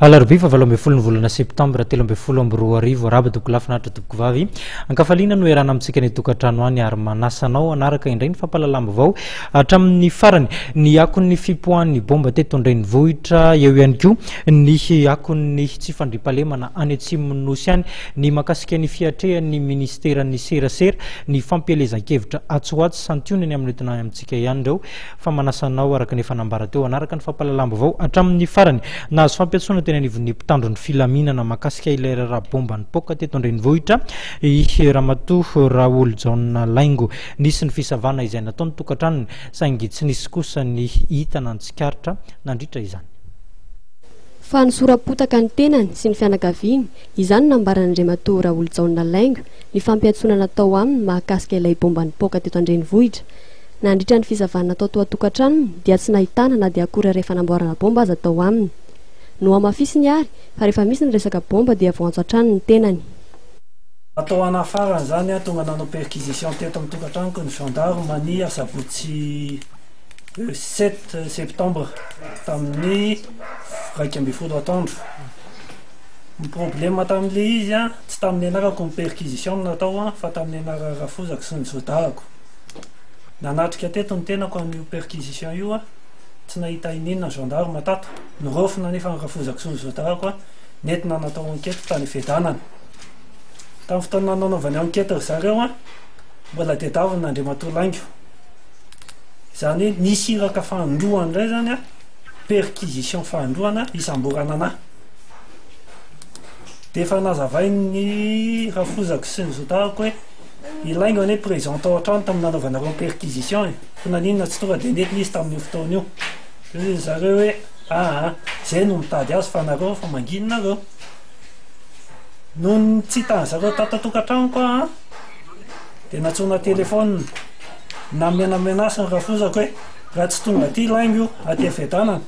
Alarobia faha 18 ny volana septambra 2013. Arahaba tompoko lahy, finaritra tompoko vavy. Ankafaliana no iarahana amintsika any an-tokantrano any ary manasa anao hanaraka indray ny fampahalalam-baovao hatramin'ny farany. Ny akon'ny fipoahan'ny bomba teto an-drenivohitra, eo ihany koa ny akon'ny tsy fandriampahalemana any atsimon'ny Nosy any, ny mahakasika ny fiatrehan'ny minisiteran'ny serasera ny fampielezan-kevitra atsy ho atsy. Santionany amin'ny entina amintsika ihany ireo fa manasa anao araka ny efa nambara teo hanaraka ny fampahalalam-baovao hatramin'ny farany. Nahazo fampiantsoana teny anivon'ny mpitandro ny filaminana mahakasika ilay raharaha bomba nipoaka teto an-drenivohitra i Ramatoa Raolojaona Laingo. Nisy ny fisavana izay natao ny tokantranony saingy tsy nisy kosa ny hita na ny tsikaritra nandritra izany. Fanosoram-potaka ny tenany sy ny fianakaviany, izany no nambaran'Andriamatoa Raolojaona Laingo ny fampiantsoana natao aminy mahakasika ilay bomba nipoaka teto an-drenivohitra. Nandritra ny fisavana natao tao an-tokantranony dia tsy nahitana na dia akora iray fanamboarana bomba aza tao aminy. Nohamafisiny ary fa rehefa misy ny resaka bomba dia voantso hatrany ny tenany. Natao hanafarana izany aho tonga nanao perquisition teto amin'ny tokantranoko ny gendarme ny asabotsy sept septembre tamin'ny 11 atoandro. Ny problème tamin'ilay izy an, tsy tamin'ny anarako ny perquisition no natao an, fa tamin'ny anaran'ny rafozako sy ny zodahako. Nanatrika teto ny tenako amin'io perquisition io an, tsy nahita ininona ny gendarme tato, niraofina anefa ny rafozako sy ny zodahako an, nentina natao enquête tany Fedanana. Tamin'ny fotoana nanaovany enquête ry zareo an, mbola tedavina Andriamatoa Laingo. Izany hoe nisy iraka fahandroany indray izany an, perquisition fahandroana hisamborana anà. Dia efa nazavain'ny rafozako sy ny zodahako hoe i Laingo anie présent tao an-trano tamin'ny nanaovanareo perquisition e, fa naninona tsy tonga dia nentina izy tamin'io fotoana io. Dia hoy ry zareo hoe aa, izay no mitady azy fa nareo efa mangina nareo. Nony tsy hitan'ny zareo tato an-tokantranoko aho an, dia nantsoina téléphone, namenamenasy ny rafozako hoe raha tsy tonga aty Laingo aty Fiadanana,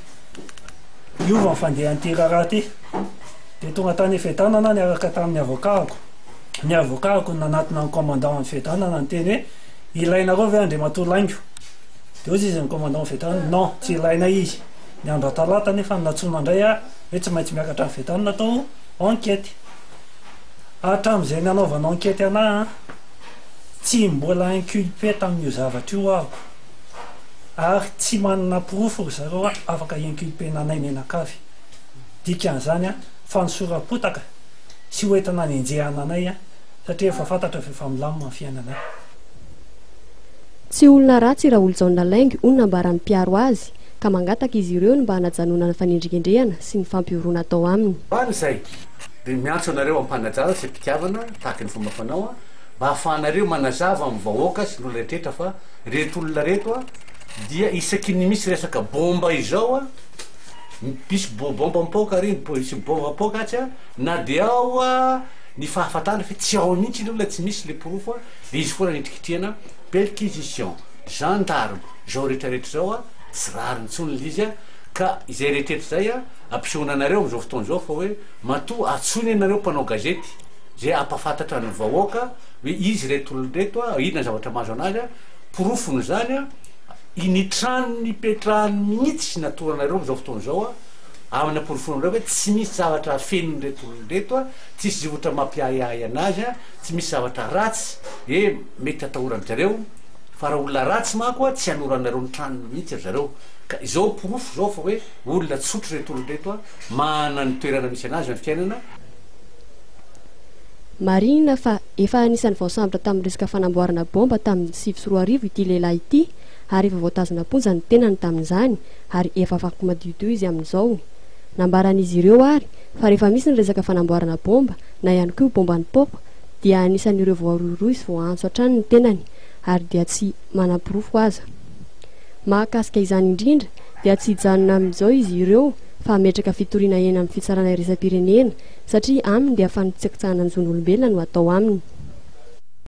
hiova ny fandehan'ity raharaha ity. Dia tonga tany Fiadanana aho niaraka tamin'ny avocat-ko. Ny avocat-ko no nanatona ny commandant an'i Fiadanana niteny hoe ilainareo ve Andriamatoa Laingo? Dia hoy izy ny commandant an'i Fiadanana, non, tsy ilainay izy. Ny andro talata anefa no nantsoina indray aho hoe tsy maintsy miakatra any Fiadanana atao enquête. Hatramin'izay nanaovana enquête anah an, tsy mbola inculpé tamin'io zavatra io aho ary tsy manana porofo ry zareo afaka hi-inculper-na anay mianakavy. Dikan'izany an, fanosoram-potaka sy ho entina hanenjehana anay an, satria efa fantatra fa efa milamina ny fiainanay. Tsy olona ratsy i Raolojaona Laingo hoy ny nambaran'ny mpiaro azy, ka mangataka izy ireo ny mba hanajanonana ny fanendrikendrehana sy ny fampihoroana atao aminy. Any izay dia miantso anareo am-panajana sy am-pitiavana tahaka ny fomba fanao mba hahafahanareo manazava amin'ny vahoaka sy ny olona rehetra fa ireto olona ireto dia isaky ny misy resaka bomba izao misy bomba mipoaka ary misy bomba mipoaka atsy na dia ao ny fahafantarana fa tsy ao mihitsy ny olona tsy misy le porofo dia izy foana nitrikitrihana perquisition gendarme zao rehetra rehetra izao a tsy rariny intsony le izy a ka izay rehetra rehetra izay a ampisehoana anareo am'izao fotoana izao fa hoe matoa antsoina ianareo mpanao gazety zay hampafantatra ny vahoaka hoe izy reto olona reto a inona zavatra mahazo anazy a porofony zany a iny trano nipetrahany mihitsy natoranareo am'izao fotoana izao a amina porofonareo hoe tsy misy zavatra afeniny reto olona reto a tsisy zavatra mampiahiahy anazy a tsy misy zavatra ratsy e mety atahoran zareo fa raha olona ratsy manko a tsy hanoranareo ny tranony mihitsy ry zareo ka izao porofo zao fa hoe olona tsotro reto olona reto a manana ny toerana misy anazy amin'ny fiainana. Marihina fa efa anisan'ny voasambotra tamin'ny resaka fanamboarana bomba tamin'ny 2009 ity lehilahy ity ary efa voatazona am-ponja ny tenany tamin'izany ary efa afaka madiodio izy amin'izao. Nambaran'izy ireo ary fa rehefa misy ny resaka fanamboarana bomba na ihany koa bomba nipoaka dia anisan'ireo voarohirohy sy voaantso hatrany ny tenany ary dia tsy manam-porofo aza. Mahakasika izany indrindra dia tsy hijanona amin'izao izy ireo fa hametraka fitoriana eny amin'ny fitsarana iraisam-pirenena satria aminy dia fanitsakitsahana ny zon'olombelona no atao aminy.